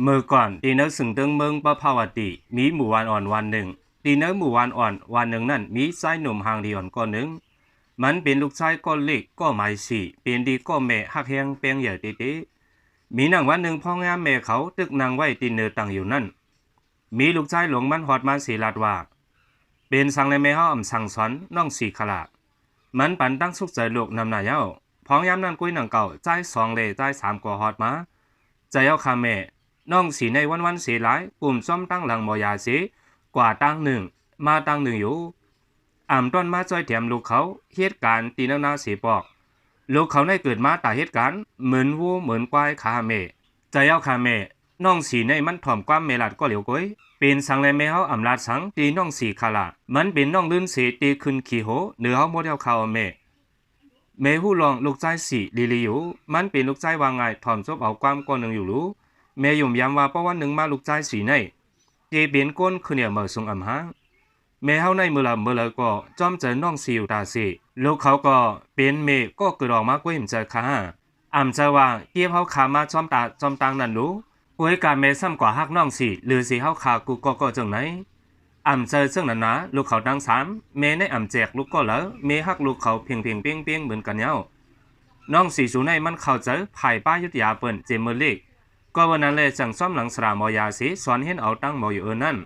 ເມື່ອກ່ອນ ທີ່ໃນເຊິ່ງເທິງເມືອງປະພາວະຕີ ມີໝູ່ບ້ານອ່ອນບ້ານໜຶ່ງ. ທີ່ໃນໝູ່ບ້ານອ່ອນບ້ານໜຶ່ງນັ້ນ ມີຊາຍໜຸ່ມຮ່າງດີອ່ອນກ້ອນໜຶ່ງ. ມັນເປັນລູກຊາຍກ້ອນເລັກ ກໍໝາຍສີ່ ເປັນທີ່ກໍແມ່ຮັກແຮງແປງໃຫຍ່ເຕະໆ. ມີໜັງວັນໜຶ່ງ ພ້ອມຍາມແມ່ເຂົາຕຶກນັ່ງໄວ້ທີ່ເນີຕັງຢູ່ນັ້ນ, ມີລູກຊາຍຫຼວງມັນຮອດມາເສລາດວ່າ, ເປັນສັງແລແມ່ເຮົາອຳສັ່ງສອນນ້ອງສີ່ຄະລະ? ມັນປັນຕັ້ງສຸກໃຈລູກນຳໜ້າເຍົາ. ພ້ອມຍາມນັ້ນກ້ວຍໜັງເກົ່າ, ຊາຍສອງແລຊາຍສາມກໍຮອດມາ. ໃຈເອົາຄະແມ່, ນ້ອງສີ່ໃນວັນໆເສຫຼາຍ, ກຸ່ມຊອມຕັ້ງຫຼັງໝໍຢາເສ, ກວ່າຕັ້ງໜຶ່ງ, ມາຕັ້ງໜຶ່ງຢູ່. ອຳຕ້ອນມາຊ່ອຍແຖມລູກເຂົາ, ເຮັດການຕີນຳນາເສປອກ. ລູກເຂົາໃນເກີດມາຕາເຮັດການ, ເໝືອນຫວູເໝືອນຄວາຍຄະແມ່. ໃຈເອົາຄະແມ່, ນ້ອງສີ່ໃນມັນຖ່ອມຄວາມແມ່ລາດກໍຫຼຽວໂກຍ. ເປັນສັງແລແມ່ເຮົາອຳລາດສັງ, ຕີນ້ອງສີ່ຄະລະ? ມັນເປັນນ້ອງລື່ນເສ, ຕີຂຶ້ນຂີ້ໂຫ, ເໜືອເຮົາໝົດແລ້ວຄະແມ່. ແມ່ຮູ້ລອງລູກຊາຍສີ່ລີໆຢູ່, ມັນເປັນລູກຊາຍວ່າງ່າຍ, ຖ່ອມຈົບເອົາຄວາມກ້ອນໜຶ່ງຢູ່ຫຼູ. ແມ່ຫຍຸ້ມຢາມວ່າ ເພາະວັນໜຶ່ງມາລູກຊາຍສີ່ໃນ, ເກເປັນກົ້ນຂຶ້ນເໜືອເໝີສູງອຳຮາງ. ແມ່ເຮົາໃນມື້ລະມື້ລະກໍຈອມໃຈນ້ອງສີ່ຢູ່ຕາເສ. ລູກເຂົາກໍເປັນເມກໍເກີດອອກມາກ້ວຍເຫັນໃຈຄະ. ອຳໃຈວ່າເກັບເຮົາຄາມາຊອມຕາຊອມຕາງນັ້ນລູ. ໂອຍກາແມ່ຊ້ຳກວ່າຮັກນ້ອງສີ ຫຼືຊິເຮົາຄາກູ່ກໍກໍຈັ່ງໃດ. ອຳໃຈເຊິ່ງນັ້ນນາ ລູກເຂົາທັງສາມ ແມ່ໃນອຳແຈກລູກກໍເລີຍ ແມ່ຮັກລູກເຂົາເພງໆເພງໆເໝືອນກັນເຍົາ. ນ້ອງສີສູໃນມັນເຂົ້າໃຈ ພາຍປ້າຍຍຸດຢາເພິ່ນເຈມເມີເລັກ. ກໍເວນນັ້ນແລຈັ່ງຊອມຫຼັງສະຫຼາໝໍຢາເສ ສອນຮຽນເອົາຕັ້ງໝໍຢູ່ເອີນັ້ນ.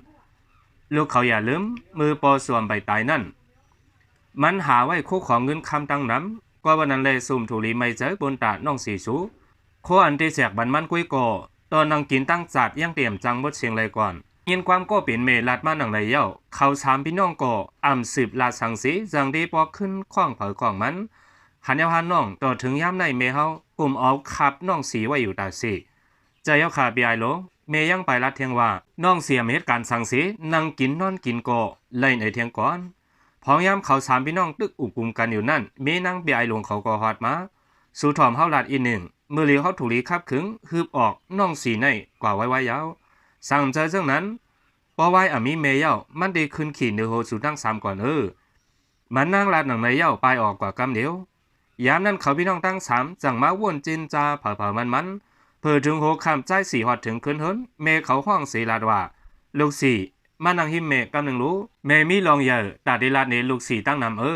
ລູກເຂົາຢ່າລືມ ມື້ພໍ່ສວມໃບຕາຍນັ້ນ ມັນຫາໄວ້ຄູ່ຂອງເງິນຄຳຕັ້ງນຳ. ກໍເວນນັ້ນແລຊຸມທຸລີໄມໃຈບົນຕານ້ອງສີສູ. ໂຄອັນເຕແສກບັນມັນກ້ວຍກໍ ຕອນນັ່ງກິນຕັ້ງຈາດຍັງຕຽມຈັ່ງໝົດເສງໄລກ່ອນ. ຍິນຄວາມກໍເປັນແມ່ລາດມາໜັງໃດເຍົາ. ເຂົາສາມພີ່ນ້ອງກໍອຳສືບລາດສັງເສ ຈັ່ງເດປອກຂຶ້ນຂອງໃຜຂອງມັນ. ຫັນເຍົາຫັນນ້ອງ ຕໍ່ເຖິງຍາມໃນແມ່ເຮົາກຸມເອົາຄັບນ້ອງສີໄວ້ຢູ່ຕາເສ. ໃຈເຮົາຄາພີ່ອ້າຍຫຼວງ ແມ່ຍັງໄປລາດແທງວ່າ ນ້ອງເສຍມາເຮັດການສັງເສ ນັ່ງກິນນອນກິນກໍໄລ່ໃນແທງກ່ອນ. ພອງຍາມເຂົາສາມພີ່ນ້ອງຕຶກອຸບກຸມກັນຢູ່ນັ້ນ ແມ່ນາງພີ່ອ້າຍຫຼວງເຂົາກໍຮອດມາ. ສູຖອມເຮົາລາດອີກໜຶ່ງ ມື້ລຽວເຮົາທຸລີຄັບຂຶງ ຮຶບອອກນ້ອງສີໃນກວ່າໄວໆເຍົາ. ສັງໃຈເຊິ່ງນັ້ນ ພໍວາຍອາມີແມ່ເຍົາ ມັນໄດ້ຂຶ້ນຂີ່ເໜືອໂຮສູທັງສາມກ່ອນເອີ. ມັນນາງລາດໜັງໃນເຍົາ ປາຍອອກກວ່າກຳດຽວ. ຍາມນັ້ນເຂົາພີ່ນ້ອງທັງສາມຈັ່ງມາວົນເຈນຈາເຜີໆມັນໆ ເຜີເຖິງຫົວຄ່ຳ ໃຈສີຮອດເຖິງຄືນເຮືອນ. ແມ່ເຂົາຮ້ອງເສລາດວ່າ ລູກສີ ມານັ່ງຮິມແມ່ກຳໜຶ່ງລູກ. ແມ່ມີລອງໃຫຍ່ ຕາໄດ້ລາດເນລູກສີຕັ້ງນຳເອີ.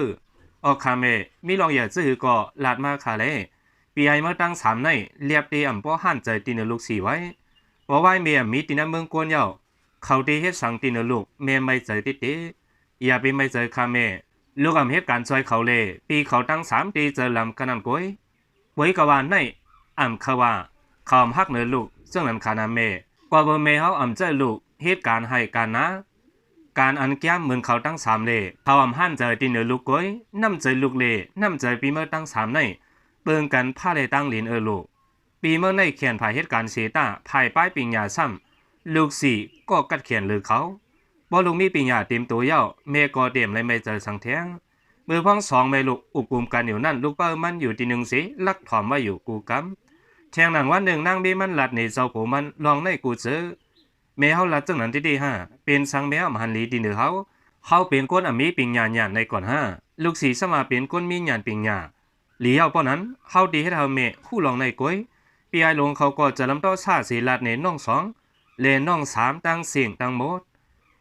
ອອກຄະແມ່ ມີລອງໃຫຍ່ຊື່ຫືອກໍລາດມາຄະແລ. ພີ່ອ້າຍເມີທັງສາມໃນ ລຽບເຕອຳປໍຫັ້ນໃຈຕີເນີລູກສີໄວ້. ບໍ່ວ່າແມ່ອຳມີຕີນຳເມືອງກວນເຍົາ ເຂົາເຕເຮັດສັງຕີເນີລູກ ແມ່ໄມໃຈເຕໆ. ຢ່າໄປໄມໃຈຄະແມ່ ລູກອຳເຮັດການຊ່ອຍເຂົາເລ. ພີ່ເຂົາທັງສາມເຕໃຈລຳຂະໜາດໂກຍ. ໂກຍກະວ່າໃນ ອຳຄະວ່າ ເຂົາອຳຮັກເນີລູກ ເຊິ່ງນັ້ນຄະນະແມ່. ກວ່າເບີແມ່ເຮົາອຳໃຈລູກເຮັດການໄຮ່ການນາ ການອັນກຽມເໝືອນເຂົາທັງສາມເລ. ເຂົາອຳຫັ້ນໃຈຕີເນີລູກໂກຍ. ນ້ຳໃຈລູກເລ ນ້ຳໃຈພີ່ເມີທັງສາມໃນ ເບິ່ງກັນພາເລຕັ້ງຫຼິ້ນເອີລູກ. ປີເມີໃນແຂນພາຍເຮັດການເສຕາ ພາຍປ້າຍປິງຍາຊ້ຳ ລູກສີກໍກັດແຂນເລີເຂົາ. ບໍ່ລູກມີປິງຍາເຕັມໂຕເຍົາ ແມ່ກໍເຕັມໄລໄມໃຈສັງແທງ. ເມື່ອພອງສອງແມ່ລູກອຸບກຸມກັນຢູ່ນັ້ນ ລູກເປົ້າມັນຢູ່ຕີໜຶ່ງເສ ລັກຖອມໄວ້ຢູ່ກູ່ກຳ. ແທງໜັງວັນໜຶ່ງນາງເບມັນລັດເນເຈົ້າໂພມັນ ລອງໃນກູ່ເຈີ. ແມ່ເຮົາລັດຈັ່ງນັ້ນຕິຕິຫາ ເປັນສັງແມ່ອຳຫັນຫຼີຕີເນີເຮົາ. ເຮົາເປັນຄົນອຳມີປິງຍາຍານໃນກ່ອນຫາ ລູກສີສາມາເປັນຄົນມີຍານປິງຍາ ຫຼີເຍົາ. ເພາະນັ້ນ ເຮົາຕິເຮັດໃຫ້ແມ່ຮູ້ລອງໃນໂກຍ. ພີ່ອ້າຍຫຼວງເຂົາກໍຈະລຳຕໍ່ຊາເສລາດເນນ້ອງສອງ ແລະ ນ້ອງສາມ ຕັ້ງເສງຕັ້ງໝົດ.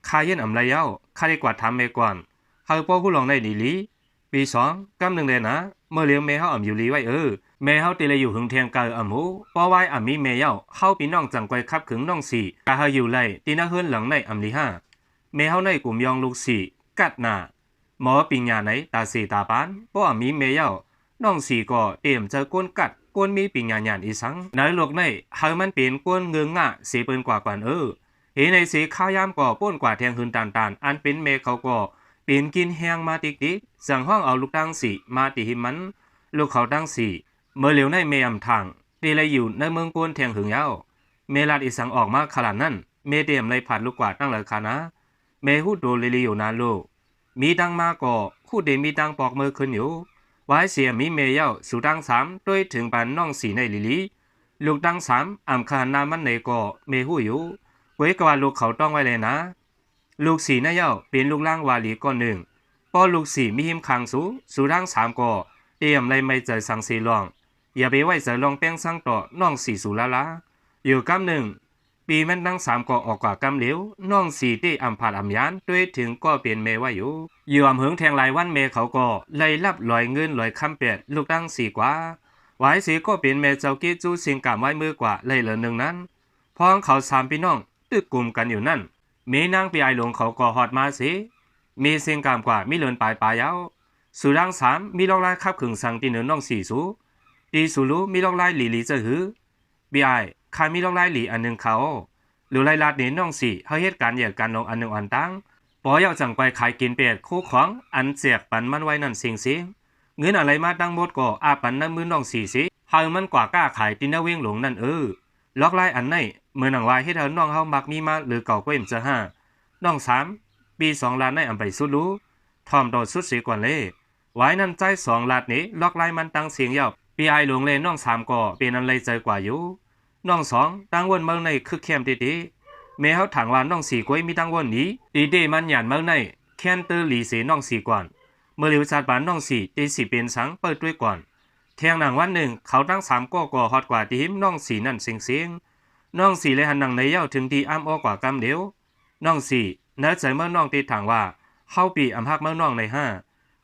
ຂ້າຮຽນອຳໄລເຍົາ ຂ້າໄດ້ກວາດຖາມແມ່ກ່ອນ ໃຫ້ພໍ່ຮູ້ລອງໃນດີຫຼີ. ປີສອງ ກຳໜຶ່ງແລນາ ເມື່ອລຽວແມ່ເຮົາອຳຢູ່ລີໄວ້ເອີ. ແມ່ເຮົາຕິໄລຢູ່ຫຶງແທງກາອຳຮູ້ ເພາະວ່າອຳມີແມ່ເຍົາ ເຮົາພີ່ນ້ອງຈັ່ງກວຍຄັບຂຶງນ້ອງສີ ກະໃຫ້ຢູ່ໄລ ຕິນະເຮືອນຫຼັງໃນອຳລີຫາ. ແມ່ເຮົາໃນກຸມຍອງລູກສີ ກັດໜາ ໝໍປິງຍາໃນຕາເສຕາປານ ເພາະອຳມີແມ່ເຍົາ ນ້ອງສີກໍເຕັມໃຈກົນກັດ ຄົນມີປິງຍາຍານອີສັງໃນໂລກໃນ ໃຫ້ມັນເປັນຄົນເງືອງງາເສເປີນກວ່າກ່ອນເອີ. ເຫໃນເສຄາວຍາມກໍປົ້ນກວ່າແທງຫືນຕານຕານ ອັນເປັນແມ່ເຂົາກໍເປັນກິນແຮງມາຕິກໆ ຈັ່ງຮ້ອງເອົາລູກທັງສີ່ມາຕິຫິມມັນ. ລູກເຂົາທັງສີ່ ເມື່ອລຽວໃນແມ່ອຳທາງ ຕິໄລຢູ່ໃນເມືອງໂກນແທງຫຶງເຍົາ. ແມ່ລາດອີສັງອອກມາຂະໜາດນັ້ນ ແມ່ເຕັມໄລພັດລູກກວ່າຕັ້ງຫຼາຍຄານາ. ແມ່ຮູ້ໂຕລີລີຢູ່ນາລູກ ມີຕັງມາກໍຮູ້ເດມີຕັງປອກເມີຂຶ້ນຢູ່. ວາຍເສຍມີແມ່ເຍົາ ສູທັງສາມ ໂຕຍເຖິງປານນ້ອງສີໃນລີລີ. ລູກທັງສາມ ອຳຄະຫັນນາມັນເນກໍແມ່ຮູ້ຢູ່ ໂກຍກະວ່າລູກເຂົາຕ້ອງໄວ້ແລນາ. ລູກສີໃນເຍົາ ເປັນລູກລາງວາລີກ່ອນໜຶ່ງ. ເພາະລູກສີມີຫິມຄາງສູ ສູທັງສາມກໍຕຽມໄລໄມໃຈສັງເສລອງ ຢ່າໄປໄວ້ໃຈລອງແປ້ງສັງຕໍ່ນ້ອງສີສູລາລາ. ຢູ່ກຳໜຶ່ງ ປີມັນທັງສາມກໍອອກກວ່າກຳຫຼຽວ. ນ້ອງສີ່ເຕະອຳພາດອຳຍານ ຕົວເອງເຖິງກໍເປັນແມ່ໄວ້ຢູ່. ຢູ່ອຳເຫິງແທງຫຼາຍວັນ ແມ່ເຂົາກໍໄດ້ຮັບລອຍເງິນລອຍຄຳແປດລູກທັງສີ່ກວ່າ. ຫວາຍເສກໍເປັນແມ່ເຈົ້າເກຈູເສັງກາມໄວ້ເມື່ອກວ່າໄດ້ເດືອນໜຶ່ງນັ້ນ. ພ້ອມເຂົາສາມພີ່ນ້ອງຕຶກກຸມກັນຢູ່ນັ້ນ ແມ່ນາງປີອາຍຫຼວງເຂົາກໍຮອດມາເສ. ແມ່ເສັງກາມກວ່າມີເດືອນປາຍປາຍແລ້ວ. ສູທັງສາມມີລອກລາຍຂັບຂຶງສັງຕິເໜີນ້ອງສີ່ສູ? ຕີສູຮູ້ມີລອກລາຍຫຼີຫຼີເຈົ້າຫື? ປີອາຍ, ຂ້າມີລອກລາຍຫຼີອັນໜຶ່ງເຂົາ. ຫຼືໄລລັດເນນ້ອງສີ່ ເຮົາເຮັດການແຍກກັນລົງອັນໜຶ່ງອັນຕັ້ງ. ພໍເຍົາຈັ່ງໄປຂາຍກິນແປດຄູ່ຂອງອັນແຈກປັນມັນໄວ້ນັ້ນເຊັງໆ. ເງິນອັນໄລມາທັງໝົດກໍອາບປັນໃນມືນ້ອງສີ່ເສ ໃຫ້ມັນກວ່າຄ້າຂາຍທີ່ນະເວງຫຼວງນັ້ນເອີ. ລອກລາຍອັນໃນ ເໝືອນຫຍັງວ່າເຮັດໃຫ້ນ້ອງເຮົາມັກມີມາຫຼືເກົ່າກວ່າເອັມເຈີຫ້າ. ນ້ອງສາມ, ປີສອງລາດໃນອຳໄປສຸດລູ ຖ່ອມຕໍ່ສຸດເສກ່ອນເລ. ຫວາຍນັ້ນໃຈສອງລາດເນ ລອກລາຍມັນຕັ້ງເສັງເຍົາ. ປີອາຍຫຼວງແລະນ້ອງສາມກໍເປັນອັນໄລເຈີກວ່າຢູ່. ນ້ອງສອງ, ຕັ້ງວົນເມືອງໃນຄຶກແຄມເຕະໆ. ແມ່ເຮົາຖາມວ່ານ້ອງສີ່ກ້ວຍມີຕັ້ງວົນດີ ຕີເຕມັນຫຍານເມືອງໃນ ແຄ້ນເຕີຫຼີເສນ້ອງສີ່ກ່ອນ. ເມື່ອຫຼິວຈັດບານນ້ອງສີ່ ເຕຊິເປັນສັງເປີດດ້ວຍກ່ອນ. ແທງໜັງວັນໜຶ່ງ ເຂົາທັງສາມກໍກໍຮອດກວ່າທີ່ຫິມນ້ອງສີ່ນັ້ນເສັງໆ. ນ້ອງສີ່ແລະຫັນໜັງໃນເຍົາເຖິງທີ່ອ້ຳອອກກວ່າກຳເດວ. ນ້ອງສີ່, ໃນໃຈເມືອງນ້ອງຕິດຖັງວ່າ ເຮົາປີອຳຮັກເມືອງນ້ອງໃນຫ້າ.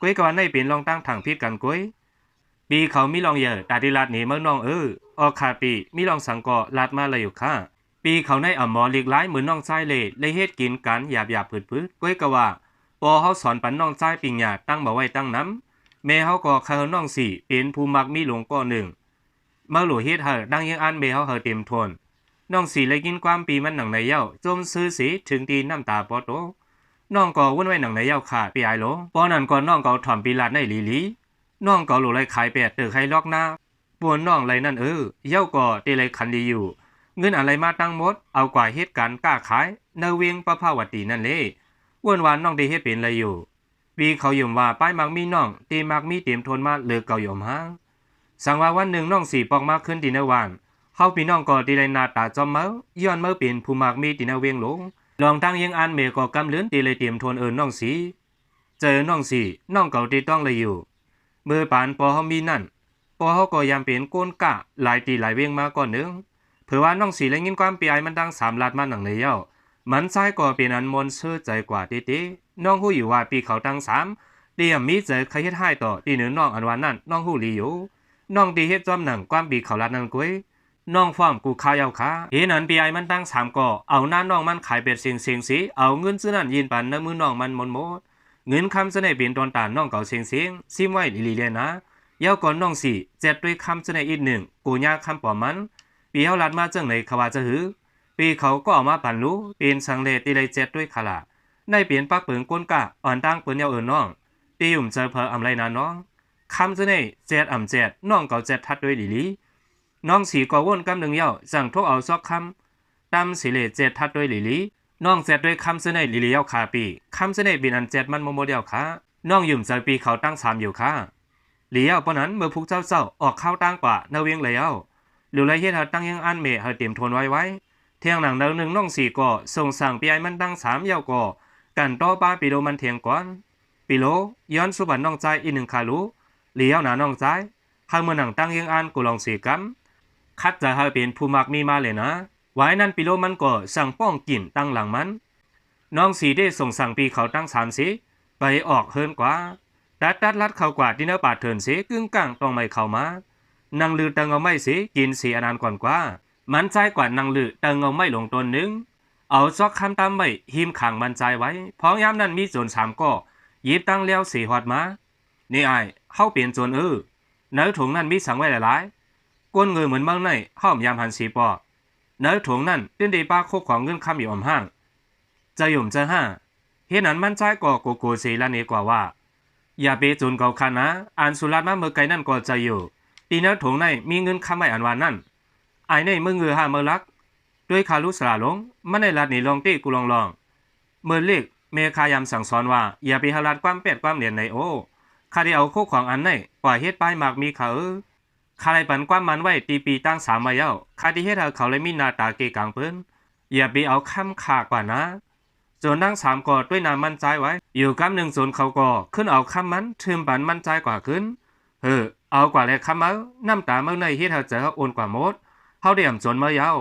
ກ້ວຍກະວ່າໃນເປັນລອງຕັ້ງຖັງຜິດກັນກ້ວຍ. ປີເຂົາມີລອງເຢີ ຕາຕິລັດເນເມືອງນ້ອງເອີ. ອອກຂາປີ ມີລອງສັງກໍລາດມາເລີຍຢູ່ຂ້າ. ປີເຂົາໃນອຳໝໍລິກລາຍເໝືອນນ້ອງຊາຍເລ ໄດ້ເຮັດກິນກັນຫຍາບໆຜືດໆ. ກ້ວຍກະວ່າ ພໍ່ເຮົາສອນປັນນ້ອງຊາຍປິງຍາຕັ້ງບໍ່ໄວ້ຕັ້ງນຳ. ແມ່ເຮົາກໍຄະເຮີນ້ອງສີ່ເປັນຜູ້ມັກມີຫຼວງກໍໜຶ່ງ. ເມືອງຫຼວງເຮັດໃຫ້ດັ່ງເຢີງອັນແມ່ເຮົາເຮີເຕັມທົນ. ນ້ອງສີ່ໄດ້ຍິນຄວາມປີມັນໜັງໃນເຍົາ ຈົ່ມຊື່ເສເຖິງທີ່ນ້ຳຕາປໍຕົກ. ນ້ອງກໍວຸ້ນໄວ້ໜັງໃນເຍົາຂ້າ ປີອາຍຫຼວງ. ປໍນັ້ນກໍນ້ອງເຂົາຖ່ອມປີລາດໃນຫຼີຫຼີ. ນ້ອງເຂົາຫຼູໄດ້ຂາຍແປດເຕີກໃຫ້ລອກນາ ປວນນ້ອງໄລນັ້ນເອີ. ເຍົາກໍເຕໄລຂັນດີຢູ່. ເງິນອັນໄລມາທັງໝົດ ເອົາກວ່າເຮັດການຄ້າຂາຍໃນເວງປະພາວະຕີນັ້ນເລ. ເອີ້ນວ່ານ້ອງເຕເຮັດເປັນໄລຢູ່. ປີເຂົາຍົມວ່າປ້າຍມັກມີນ້ອງ ເຕມັກມີເຕັມທົນມາເລີເກົ່າຢູ່ອຳຫາງ. ສັງວ່າວັນໜຶ່ງນ້ອງສີ່ປອກມາຂຶ້ນທີ່ໃນວານ ເຮົາພີ່ນ້ອງກໍເຕໄລໜ້າຕາຈອມເມົາ ຍ້ອນເມົາເປັນຜູ້ມັກມີທີ່ໃນເວງຫຼວງ. ລອງຕັ້ງເຢີງອັນແມ່ກໍກຳເລີນເຕໄລເຕັມທົນເອີ້ນນ້ອງສີ່. ເຈີນ້ອງສີ່ ນ້ອງເຂົາເຕຕ້ອງໄລຢູ່. ເມື່ອປານປໍເຮົາມີນັ້ນ ປໍເຮົາກໍຍາມເປັນກົ້ນກ້າຫຼາຍຕີຫຼາຍເວງມາກ່ອນໜຶ່ງ. ເຜີວ່ານ້ອງສີ່ໄດ້ຍິນຄວາມປີອາຍມັນທັງສາມລາດມາໜັງໃນເຍົາ ມັນຊາຍກໍເປັນອັນມ່ວນຊື່ໃຈກວ່າເຕໆ. ນ້ອງຮູ້ຢູ່ວ່າປີເຂົາທັງສາມ ຕຽມມີໃຈຄະເຮັດຮ້າຍຕໍ່ທີ່ເໜີນ້ອງອັນວ່ານັ້ນ ນ້ອງຮູ້ດີຢູ່. ນ້ອງຕິເຮັດຈອມໜັງຄວາມປີເຂົາລາດນັ້ນກ້ວຍ. ນ້ອງຟ້ອງກູຂ້າເຍົາຂ້າ. ເຫັນອັນປີອາຍມັນທັງສາມກໍເອົາໜ້ານ້ອງມັນຂາຍເປັດເສັງໆເສ ເອົາເງິນຊື່ນັ້ນຍິນປັນໃນມືນ້ອງມັນໝົດໆ. ເງິນຄຳຈະໄດ້ເປັນຕອນຕານນ້ອງເຂົາເສັງໆ ຊິມໄວ້ອີ່ຫຼີແລນາ. ເຍົາກ່ອນນ້ອງສີ່ ແຈດດ້ວຍຄຳຈະໄດ້ອີກໜຶ່ງ ໂກຍາຄຳປອມມັນ. ປີເຮົາລາດມາຈັ່ງໃດ ຂະວ່າຈະຫື? ປີເຂົາກໍເອົາມາປັນລູ. ເປັນສັງແລຕິໄດ້ແຈດດ້ວຍຂະລະ? ໃນເປັນປັກເປີງກົ້ນກ້າ ອ່ອນຕ່າງເປີ້ນເຍົາເອີ້ນນ້ອງ. ຕີຫຍຸ້ມໃຈເພີອຳໄລນານ້ອງ. ຄຳຈະໄດ້ແຈດອຳແຈດ ນ້ອງເຂົາແຈດທັດດ້ວຍອີ່ຫຼີ. ນ້ອງສີ່ກໍວົນກຳໜຶ່ງເຍົາ ຈັ່ງທົກເອົາຊອກຄຳ ຕຳສີເລແຈດທັດດ້ວຍຫຼີຫຼີ. ນ້ອງແຈດດ້ວຍຄຳເສໄນຫຼີຫຼີເຍົາຄາປີ. ຄຳເສໄນເປັນອັນແຈດມັນໝົດໆເຍົາຄາ. ນ້ອງຢືມໃຈປີເຂົາຕັ້ງສາມຢູ່ຄາ. ຫຼຽວປານນັ້ນ ເມື່ອພວກເຈົ້າເຈົ້າອອກຂ່າວຕ່າງກວ່ານະວຽງແລ້ວ ຫຼືໄລເຮັດໃຫ້ຕັ້ງຍັງອັນແມ່ໃຫ້ເຕັມທົນໄວໆ. ແທງໜັງເດີໜຶ່ງນ້ອງສີ່ກໍສົ່ງສັ່ງປີອ້າຍມັນຕັ້ງສາມເຍົາກໍກັນຕໍ່ປ້າປີໂລມັນແທງກ່ອນ. ປີໂລ ຍ້ອນສຸບັນນ້ອງຊາຍອີກໜຶ່ງຄາລູ. ຫຼຽວນານ້ອງຊາຍ ໃຫ້ເມືອໜັງຕັ້ງເຍືອງອ່ານກູລອງເສກຳ ຂັດໃຈໃຫ້ເປັນຜູ້ມັກມີມາແລນາ. ວາຍນັ້ນປີໂລມັນກໍສັ່ງປ້ອງກິນຕັ້ງຫຼັງມັນ. ນ້ອງສີໄດ້ສົ່ງສັ່ງປີເຂົາຕັ້ງສາມເສ ໄປອອກເຮືອນກວ່າ. ຕັດຕັດລັດເຂົ້າກວ່າທີ່ເນີປາເທີນເສ ກຶ້ງກ້າງຕ້ອງໄມ້ເຂົ້າມາ. ນັ່ງລືດຕາເງົາໄມ້ເສ ກິນເສອານອານກ່ອນກວ່າ. ມັນຊາຍກວ່ານັ່ງລືດຕາເງົາໄມ້ລົງຕົ້ນໜຶ່ງ ເອົາຈອກຄຳຕາມໄວ້ຮິມຂ້າງມັນຊາຍໄວ້. ພ້ອມຍາມນັ້ນມີໂຈນສາມກໍ ຫຍິບຕັ້ງແລ້ວເສຮອດມາ. ນີ້ອ້າຍ ເຮົາເປັນໂຈນເອີ. ໃນຖົງນັ້ນມີສັງໄວ້ຫຼາຍໆ ກົ້ນເງີເໝືອນເມືອງໃນ ເຮົາຍາມຫັນເສປອກ. ໃນຖົງນັ້ນຕື່ນໄດ້ປາໂຄກຂອງເງິນຄຳຢູ່ອຳຫ້າງ. ຈະຫຍຸ້ມຈະຫ້າ ເຮັດນັ້ນມັນຊາຍກໍໂກໂກເສລາເນກວ່າວ່າ ຢ່າເປໂຈນເຂົາຄານາ. ອັນສຸລາດມາເມື່ອໄກນັ້ນກໍຈະຢູ່ ທີ່ໃນຖົງໃນມີເງິນຄຳໄວ້ອັນວ່ານັ້ນ. ອ້າຍໃນເມືອງເງືອຫ້າເມືອງຫຼັກ ດ້ວຍຄາລຸສລາລົງ ມັນໄດ້ລັດໜີລອງເຕະກູລອງລອງ. ເມີເລັກ ແມ່ຂ້າຍາມສັ່ງສອນວ່າ ຢ່າໄປຫາລັດຄວາມແປດຄວາມຫຼຽນໃນໂອ. ຂ້າໄດ້ເອົາໂຄກຂອງອັນໃນ ກວ່າເຮັດປ້າຍມັກມີຂ້າເອີ. ຂ້າໄດ້ປັນຄວາມໝັ້ນໄວ້ທີ່ປີຕັ້ງສາມໄວ້ແລ້ວ. ຂ້າໄດ້ເຮັດໃຫ້ເຂົາໄດ້ມີໜ້າຕາເກກາງເພິ່ນ. ຢ່າໄປເອົາຄຳຂ້າກວ່ານາ. ໂຈນທັງສາມກໍດ້ວຍນາມັນຊາຍໄວ້. ຢູ່ກຳໜຶ່ງໂຈນເຂົາກໍຂຶ້ນເອົາຄຳມັນ ຖືມປັນມັນຊາຍກວ່າຄືນ. ເຮີ ເອົາກວ່າແລະຄຳເອົາ. ນ້ຳຕາເມືອງໃນເຮັດໃຫ້ໃຈເຮົາອຸ່ນກວ່າໝົດ. ເຮົາໄດ້ອຳໂຈນເມືອແລ້ວ.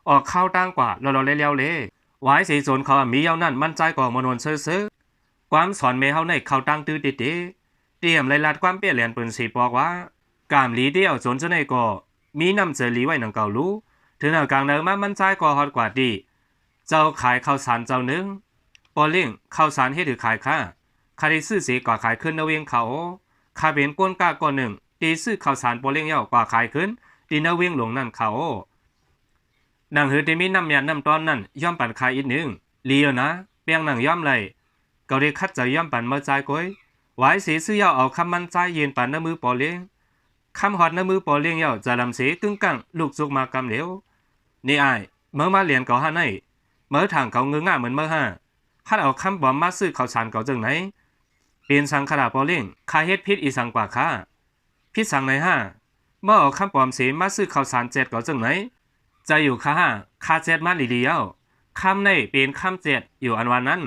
ອອກຂ່າວຕ່າງກວ່າຫຼໍ່ໆແລ້ວໆເລ. ຫວາຍເສໂຈນເຂົາອາມີເຍົານັ້ນ ມັນຈາຍກໍມົນໆເຊີໆ. ຄວາມສອນແມ່ເຮົາໃນເຂົ້າຕ່າງຕື້ເຕເຕ ຕຽມໄລ່ລັດຄວາມເປຍແຫຼນປືນເສປອກວ່າ ກາມຫຼີເຕເອົາໂຈນເຈົ້າໃນກໍມີນ້ຳເຈີລີໄວ້ໜັງເກົ່າລູ. ເຖິງເໜືອກາງເໜີມາ ມັນຈາຍກໍຮອດກວ່າຕິ ເຈົ້າຂາຍເຂົ້າສານເຈົ້າໜຶ່ງ. ປໍເລ້ງ ເຂົ້າສານເຮັດຫຼືຂາຍຄະ? ຂ້າໄດ້ຊື້ເສກວ່າຂາຍຄືນເນີເວງຄະໂອ. ຂ້າເປັນກົ້ນກ້າກ້ອນໜຶ່ງ ທີ່ຊື້ເຂົ້າສານປໍເລ້ງເຍົາກວ່າຂາຍຄືນ ທີ່ເນີເວງຫຼວງນັ້ນຄະໂອ. ໜັງຫືອທີ່ມີນ້ຳຍາດນ້ຳຕ້ອນນັ້ນ ຍອມປັນຄາອີກໜຶ່ງ. ລີເອີນາ ແປ້ງໜັງຍອມໄລ ເຂົາໄດ້ຂັດໃຈຍອມປັນເມີຈາຍກ້ວຍ. ຫວາຍເສຊື້ເຍົາເອົາຄຳມັນຈາຍຍື່ນປັນເນີມືປໍເລ້ງ. ຄຳຮອດເນີມືປໍເລ້ງເຍົາ ຈະລຳເສກຶ້ງກັ້ງລຸກຈຸກມາກຳຫຼຽວ. ນີ້ອ້າຍ ເມີມາຫຼຽນເຂົາຫາໄນ ເມີຖາງເຂົາງືອງາເໝືອນເມີຫາ ຮັດເອົາຄຳປອມມາຊື້ເຂົ້າສານເຂົາຈັ່ງໃນ? ເປັນສັງຄະລາປໍເລ້ງ ຂ້າເຮັດຜິດອີ່ສັງກວ່າຄະ? ຜິດສັງໃນຫາ? ເມີເອົາຄຳປອມເສມາຊື້ເຂົ້າສານແຈດເຂົາຈັ່ງໃນ? ໃຈຢູ່ຄະຫາ? ຂ້າແຈດມາລີໆເຍົາ. ຄຳໃນເປັນຄຳແຈດຢູ່ອັນວ່ານັ້ນ.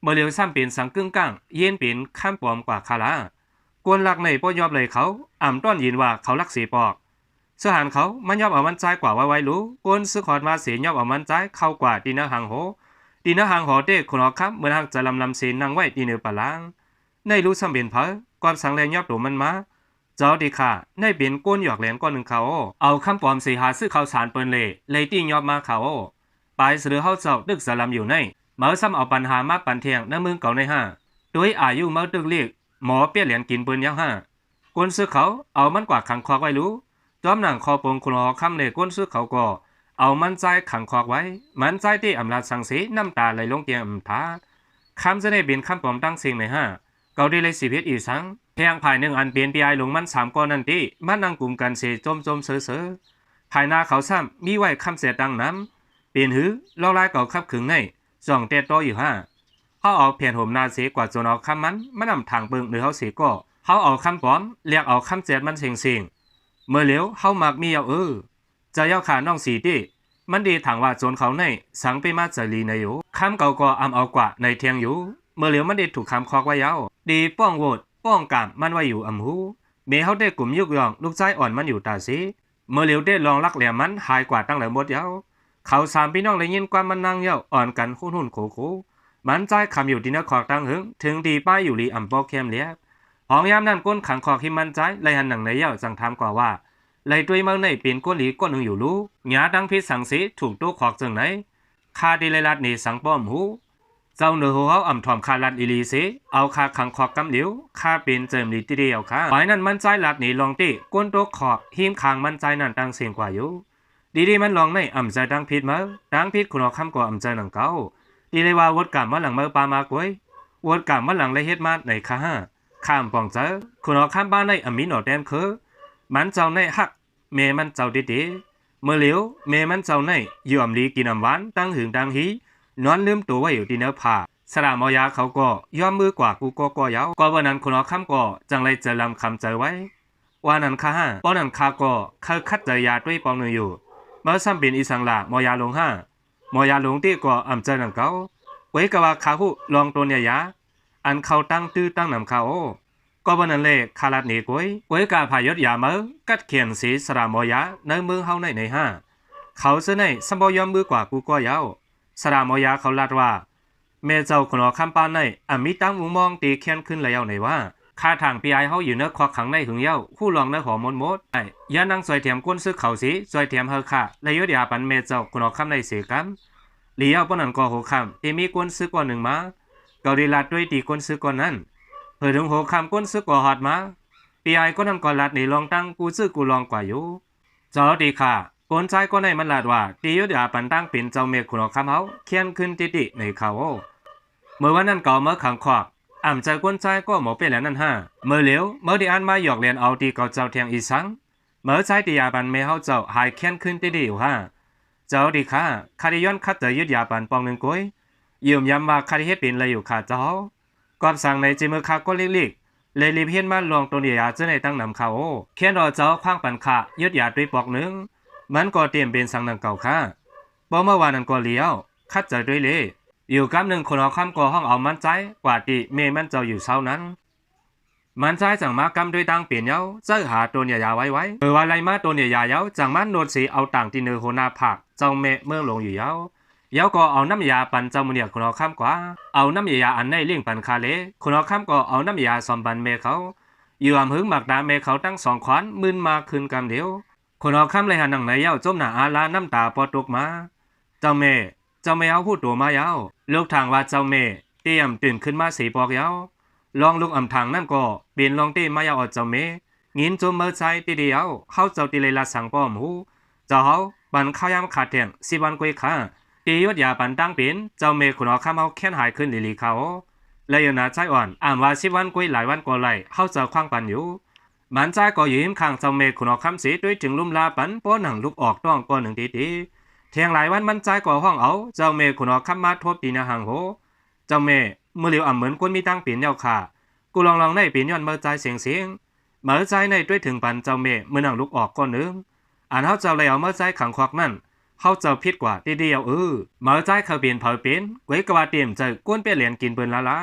ເມີຫຼຽວຊ້ຳເປັນສັງກຶ້ງກ້າງ ເຢັນເປັນຄຳປອມກວ່າຄະລາ. ກ້ນລັກໃນບໍ່ຍອມໄລ່ເຂົາ ອຳຕ້ອນຍິນວ່າເຂົາລັກເສປອກ. ສະຫານເຂົາມາຍອບເອົາມັນຈາຍກວ່າໄວໆລູ. ກົ້ນຊຶກຮອດມາເສຍອບເອົາມັນຈາຍເຂົ້າກວ່າຕີນາຫາງຫໍ. ຕີນາຫາງຫໍເຕະຂຸນຫອຄຳເໝືອນຫາກຈະລຳລຳເສນັ່ງໄວ້ຕີເໜີປະລາງ. ໃນລູກຊ້ຳເປັນເຜີ ກອບສັງແລຍອບໂຕມັນມາ. ເຈົ້າຕິຄາ ໃນເປັນກົ້ນຫຍອກແຫຼນກ້ອນໜຶ່ງຄະໂອ. ເອົາຄຳປອມເສຫາຊື້ເຂົ້າສານເປີນເລ ໄລ່ຕີຍອບມາຄະໂອ. ປາຍສະເຫຼືອເຮົາເຈົ້າຕຶກສະລຳຢູ່ໃນ ເມີຊ້ຳເອົາປັນຫາມາປັນແທງໃນເມືອງເກົ່າໃນຫາ. ໂດຍອາຍຸເມີຕຶກລຽກ ໝໍເປຍແຫຼນກິນເປີນຍັງຫາ. ກົ້ນຊຶກເຂົາເອົາມັນກວ່າຂັງຄອກໄວ້ລູ. ຈອມໜັງຄໍປົງຂຸນຫອຄຳແລະກົ້ນຊຶກເຂົາກໍເອົາມັນຈາຍຂັງຄອກໄວ້. ມັນຈາຍເຕະອຳລາດສັງເສ ນ້ຳຕາໄຫຼລົງແກ້ມອຳທາດ. ຄຳຈະໄດ້ເປັນຄຳປອມຕັ້ງເສັງໃນຫາ. ເຂົາໄດ້ໄລ່ສິບເຮັດອີ່ສັງ? ແພງພາຍໜຶ່ງອັນເປັນພີ່ອ້າຍຫຼົງມັນສາມກໍນັ້ນຕິ ມານັ່ງກຸມກັນເສຈົ່ມໆເຊີໆ. ພາຍໜ້າເຂົາຊ້ຳມີໄວ້ຄຳແຈດຕັ້ງນຳ. ເປັນຫື ລອກລາຍເຂົາຂັບຂຶງໃນ ຈ່ອງແຕດຕໍ່ຢູ່ຫາ. ເຮົາເອົາແຜນໂຫມໜ້າເສກວ່າໂຈນເອົາຄຳມັນ ມັນນຳທາງເບິ່ງເໜີເຮົາເສກໍ. ເຮົາເອົາຄຳປອມ ແລກເອົາຄຳແຈດມັນເສັງໆ. ເມີຫຼຽວ ເຮົາມັກມີເຍົາເອີ. ເຈົ້າເຍົາຂ້ານ້ອງສີຕິ ມັນດີຖາງວ່າໂຈນເຂົາໃນ ສັງເປມາໃຈລີໃນໂອ. ຄຳເຂົາກໍອຳເອົາກວ່າໃນແທງຢູ່. ເມີຫຼຽວມັນໄດ້ຖືກຄຳຄອກໄວ້ເຍົາ. ດີປ້ອງໂຫວດ ປ້ອງກາມມັນໄວ້ຢູ່ອຳຫູ. ແມ່ເຮົາໄດ້ກຸມຍຸກຍ້ອງລູກຊາຍອ່ອນມັນຢູ່ຕາເສ. ເມີຫຼຽວເຕະລອງລັກແຫຼມມັນຫາຍກວ່າຕັ້ງແລວໝົດເຍົາ. ເຂົາສາມພີ່ນ້ອງໄດ້ຍິນຄວາມມັນນາງເຍົາອ່ອນກັນຮຸ່ນໆໂຂໂຂ. ມັນຈາຍຄຳຢູ່ທີ່ເໜືອຄອກຕັ້ງຫຶງ ເຖິງທີ່ປ້າຍຢູ່ລີອຳບໍ່ແຄມແລບ. ຫ້ອງຍາມນັ້ນກົ້ນຂັງຄອກຫິມມັນຈາຍໄລ່ຫັນໜັງໃນເຍົາຈັ່ງຖາມກວ່າວ່າ ໄລ່ຕົວເມືອງໃນເປັນກ້ນຫຼີກ້ນໜຶ່ງຢູ່ລູ. ຫຍ້າຕັ້ງຜິດສັງເສ ຖືກໂຕຄອກເຊິ່ງໃນ. ຂ້າທີ່ໄລ່ລັດເນສັງປ້ອມຫູ. ເຈົ້າເໜືອໂຫເຮົາອຳຖ່ອມຂ້າລັດອີ່ຫຼີເສ ເອົາຂ້າຂັງຄອກກຳຫຼຽວ. ຂ້າເປັນເຈີມລີຕິເດເອົາຂ້າ. ປາຍນັ້ນມັນຈາຍລັດເນລອງເຕະ ກົ້ນໂຕຄອກ ຫິມຄາງມັນຈາຍນັ້ນຕັ້ງເສັງກວ່າຢູ່. ດີດີມັນລອງໃນອຳໃຈຕັ້ງຜິດເມີ ຕັ້ງຜິດຂຸນຫອຄຳກໍອຳໃຈໜັງເກົ່າ. ດີໄດ້ວ່າວົດກາມມາຫຼັງເມີປາມາກວຍ ວົດກາມມາຫຼັງໄດ້ເຮັດມາໃນຄະຫາ. ຂ້າອຳປອງເຈີ ຂຸນຫອຄຳປາໃນອຳມີໜໍແຕ້ມເຄີ. ມັນເຈົ້າໃນຮັກ ແມ່ມັນເຈົ້າເຕເຕ. ເມີຫຼຽວ ແມ່ມັນເຈົ້າໃນຢູ່ອຳລີກິນອຳຫວານ ຕັ້ງຫຶງຕັ້ງຮີ ນອນລືມໂຕໄວ້ຢູ່ທີ່ເໜືອຜາ. ສະຫຼາໝໍຢາເຂົາກໍຍອມມືກວ່າກູ່ກໍກໍເຍົາ. ກໍເບີນັ້ນຂຸນຫອຄຳກໍຈັ່ງໄດ້ເຈີລຳຄຳເຈີໄວ້ ວ່ານັ້ນຄະຫາ. ປ້ອນນັ້ນຂ້າກໍເຄີຍຂັດໃຈຢາຕົວປອງໜຶ່ງຢູ່. ເມີຊ້ຳເປັນອີ່ສັງລາໝໍຢາຫຼົງຫາ? ໝໍຢາຫຼົງຕິກໍອຳເຈີໜັງເກົ່າ. ກວຍກະວ່າຂ້າຮູ້ລອງໂຕນຍາຍາ ອັນເຂົາຕັ້ງຕື້ຕັ້ງນຳຄະໂອ. ກໍບໍ່ນັ້ນແລ ຄາລັດເນກວຍ ກວຍກາພາຍົດຢາເມີ ກັດແຂນເສສະຫຼາໝໍຢາໃນເມືອງເຮົາໃນໃນຫາ. ເຂົາເທື່ອໃນຊ້ຳບໍ່ຍອມມືກວ່າກູ່ກໍເຍົາ. ສະຫຼາໝໍຢາເຂົາລັດວ່າ ແມ່ເຈົ້າຂຸນຫອຄຳປາໃນ ອຳມີຕາມຸງມອງຕີແຂນຂຶ້ນແລ້ວໃນວ່າ. ຂ້າຖາງພີ່ອ້າຍເຮົາຢູ່ເໜືອຄອກຂັງໃນຫຶງເຍົາ ຮູ້ລອງເນື້ອຫອມໝົດໆ. ອ້າຍ ຢ່ານັ່ງຊ່ອຍແຖມກົ້ນຊຶກເຂົາເສ ຊ່ອຍແຖມເຮົາຂ້າ ແລະ ຍົດຢາປັນແມ່ເຈົ້າຂຸນຫອຄຳໃນເສກຳ. ຫຼີເຍົາປານນັ້ນກໍໂຫຄຳ ທີ່ມີກົ້ນຊຶກກ້ອນໜຶ່ງມາ. ເຂົາໄດ້ລັດດ້ວຍຕີກົ້ນຊຶກກ້ອນນັ້ນ. ເພີເຖິງໂຫຄຳກົ້ນຊຶກກໍຮອດມາ. ພີ່ອ້າຍຄົນນັ້ນກໍລັດເນລອງຕັ້ງກູ່ຈື່ກູ່ລອງກວ່າຢູ່. ເຈົ້າຕິຂ້າ ຄົນຊາຍຄົນໃນມັນລາດວ່າ ຕິຍຸດຢາປັນຕັ້ງເປັນເຈົ້າແມ່ຂຸນຫອຄຳເຮົາ ແຄ້ນຂຶ້ນຕິຕິໃນເຂົາ. ເມື່ອວັນນັ້ນເຂົາເມືອຂັງຄອກ ອຳໃຈຄົນຊາຍກໍໝໍເປັນແລ້ວນັ້ນຫາ. ເມື່ອຫຼຽວ ເມື່ອໄດ້ອ່ານມາຫຍອກແລ່ນເອົາຕິເຂົາເຈົ້າແທງອີກສັງ. ເມື່ອຊາຍຕິຢາປັນແມ່ເຮົາເຈົ້າຫາຍແຄ້ນຂຶ້ນຕິຕິຢູ່ຫາ. ເຈົ້າຕິຂ້າ ຂ້າໄດ້ຍ້ອນຂັດໃຈຢຸດຢາປັນປອງໜຶ່ງໂກຍ. ຢືນຢັນວ່າຂ້າໄດ້ເຮັດເປັນແລ້ວຢູ່ຂ້າເຈົ້າ. ກອບສັງໃນຈິເມື່ອຂ້າກໍເລັກໆ ແລະ ລີບເຮັດມາລອງຕົນຢາຈະໄດ້ຕັ້ງນຳເຂົາ. ແຄ່ນອເຈົ້າຂວາງປັນຂ້າຢຸດຢາຕົວປອກໜຶ່ງ ມັນກໍຕຽມເປັນສັງໜັງເກົ່າຂ້າ. ບໍ່ມາວ່ານັ້ນກໍລຽວ ຂັດໃຈຕົວເລ. ຢູ່ກັບໜຶ່ງຄົນເອົາຄຳກໍຮ້ອງເອົາມັນໃຈກວ່າຕິແມ່ມັນເຈົ້າຢູ່ເຊົ້ານັ້ນ. ມັນຊາຍຈັ່ງມາກຳດ້ວຍຕາງເປັນເຍົາ ເຈີຫາໂຕນຢາຢາໄວໆ. ເມື່ອວ່າໄລ່ມາໂຕນຢາຢາເຍົາ ຈັ່ງມາໂນດເສເອົາຕາງທີ່ເນີໂຮນາຜາກເຈົ້າແມ່ເມືອງຫຼວງຢູ່ເຍົາ. ເຍົາກໍເອົານ້ຳຢາປັນເຈົ້າມະເໜືອຂຸນຫໍຄຳກວ່າ ເອົານ້ຳຢາອັນໃນລ້ຽງປັນຂ້າເລ. ຂຸນຫໍຄຳກໍເອົານ້ຳຢາສອມປັນແມ່ເຂົາ. ຢູ່ອຳເຫິງໝາກຕາແມ່ເຂົາທັງສອງຂວັນມຶນມາຄືນກຳດຽວ. ຂຸນຫໍຄຳໄດ້ຫັນດັ່ງໃນເຍົາ ຈົ່ມໜ້າອາລາ ນ້ຳຕາປໍຕົກມາ. ເຈົ້າແມ່, ເຈົ້າແມ່ເຮົາຮູ້ໂຕມາເຍົາ. ລູກຖາງວ່າເຈົ້າແມ່, ເຕຍມຕື່ນຂຶ້ນມາເສປອກເຍົາ. ລອງລຸກອຳຖາງນັ້ນກໍເປັນລອງເຕມາເຍົາ ເຈົ້າແມ່. ຍິນຊົມເມີຊາຍເຕເດເຍົາ, ເຮົາເຈົ້າຕິໄລລາດສັງປ້ອມຮູ້. ເຈົ້າເຮົາ, ປັນຂ້າວຍາມຂາດແທງ ສິບວັນກວຍຂ້າ. ເຕຍົດຢາປັນຕາງເປັນ, ເຈົ້າແມ່ຂຸນຫໍຄຳເຮົາແຄ້ນຫາຍຂຶ້ນຫຼີໆຄ່າໂອ. ແລະຢູ່ໜ້າຊາຍອ່ອນ, ອາມວ່າສິບວັນກວຍຫຼາຍວັນກໍໄດ້, ເຮົາເຈົ້າຄວາງປັນຢູ່. ໝານຊາຍກໍຢູ່ຮິມຂ້າງເຈົ້າແມ່ຂຸນຫໍຄຳເສ ໂດຍເຖິງລຸ່ມລາປັນ, ປໍໜັງລຸກອອກຕ້ອງກ້ອນໜຶ່ງເຕເຕ. ແທງຫຼາຍວັນໝານຊາຍກໍຮ້ອງເອົາເຈົ້າແມ່ຂຸນຫໍຄຳມາທົບຕີນາຫາງໂຫ. ເຈົ້າແມ່, ມື້ຫຼຽວອຳເໝິນຄົນມີຕາງເປັນເຍົາຂ້າ. ກູລອງລອງໄດ້ເປັນຍ້ອນເມີຊາຍເສັງໆ. ເມີຊາຍໃນໂດຍເຖິງປັນເຈົ້າແມ່ມື້ໜັງລຸກອອກກ້ອນໜຶ່ງ. ອັນເຮົາເຈົ້າໄດ້ເອົາເມີຊາຍຂັງຄອກນັ້ນ, ເຮົາເຈົ້າຜິດກວ່າເຕເດເຍົາເອີ. ເມີຊາຍເຂົາເປັນເຜີເປັນ, ກວຍກະວ່າເຕັມໃຈກວນເປດແຫຼນກິນເປີນລາລາ.